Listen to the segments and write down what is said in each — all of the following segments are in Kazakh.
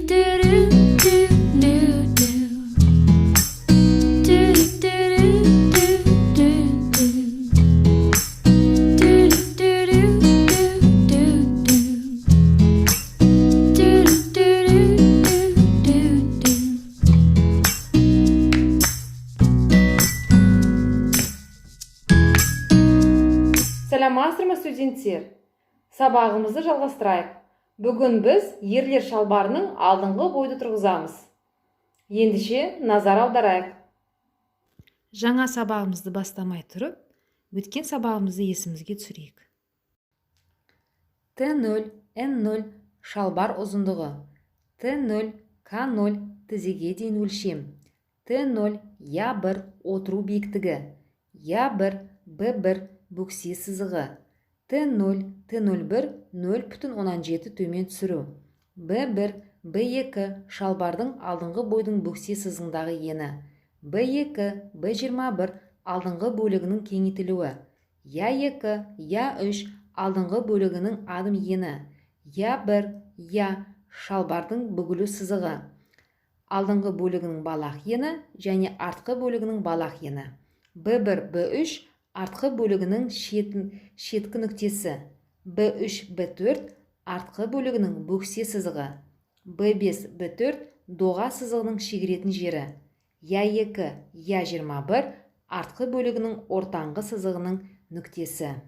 Do do do do do do do do do do do do do do do do do. Сәлеметсіздер ме, студенттер! Сабағымызды жалғастырайық. Бүгін біз ерлер шалбарының алдыңғы бойды тұрғызамыз. Ендеше, назар аударайық. Жаңа сабағымызды бастамай тұрып, өткен сабағымызды есімізге түсірейік. Т0, Н0 шалбар ұзындығы. Т0, К0 тізеге дейін өлшем. Т0, Я1 отыру биіктігі. Я1, Б1 бөксе сызығы. Т0, Т01 0,7 төмен түсіру. Б1, Б2 шалбардың алдыңғы бойдың бөксе сызығындағы ені. Б2, Б21 алдыңғы бөлігінің кеңейтілуі. Я2, Я3 алдыңғы бөлігінің адым ені. Я1, Я шалбардың бүгілу сызығы. Алдыңғы бөлігінің балақ ені және артқы бөлігінің балақ ені. Б1, Б3 артқы бөлігінің шеткі нүктесі. Б3, Б4 артқы бөлігінің бөксе сызығы. Б5, Б4 доға сызығының шегеретін жері. Я2, Я21 артқы бөлігінің ортаңғы сызығының нүктесі.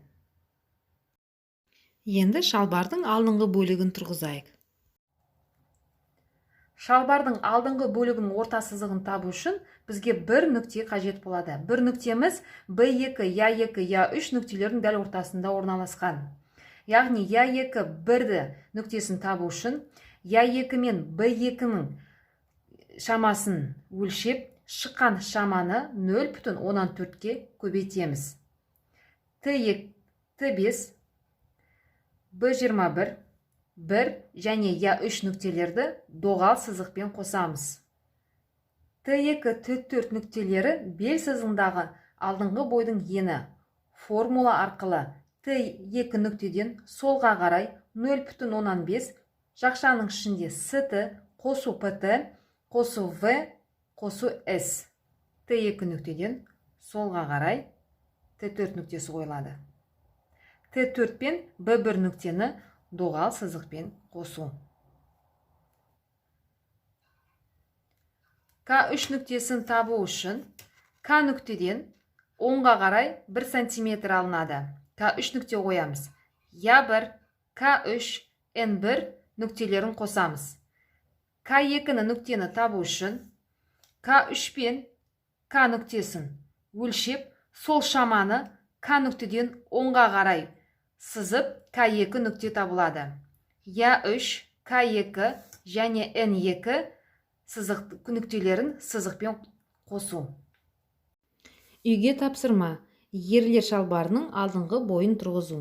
Енді шалбардың алдыңғы бөлігін тұрғызайық. Шалбардың алдыңғы бөлігінің орта сызығын табу үшін бізге бір нүкте қажет болады. Бір нүктеміз B2, Я2, Я3 нүктелерінің дәл ортасында орналасқан. Яғни Я2 бірді нүктесін табу үшін Я2 мен Б2-нің шамасын өлшеп, шыққан шаманы 0,4-ке көбейтеміз. Т2, Т5, Б21, 1 және Я3 нүктелерді доғал сызықпен қосамыз. Т2, Т4 нүктелері бел сызығындағы алдыңғы бойдың ені. Формула арқылы Т2 нүктеден солға қарай 0,5 жақшаның ішінде СТ қосу ПТ қосу В қосу С. Т2 нүктеден солға қарай Т4 нүктесі қойылады. Т4 пен Б1 нүктені доғал сызықпен қосу. К3 нүктесін табу үшін К нүктеден оңға қарай 1 сантиметр алынады. К3 нүкте қоямыз. Я1, К3, Н1 нүктелерін қосамыз. К2-ні нүктені табу үшін К3 пен К нүктесін өлшеп, сол шаманы К нүктеден оңға қарай сызып, К2 нүкте табылады. Я3, К2 және Н2 сызық нүктелерін сызықпен қосу. Үйге тапсырма: ерлер шалбарының алдыңғы бойын тұрғызу.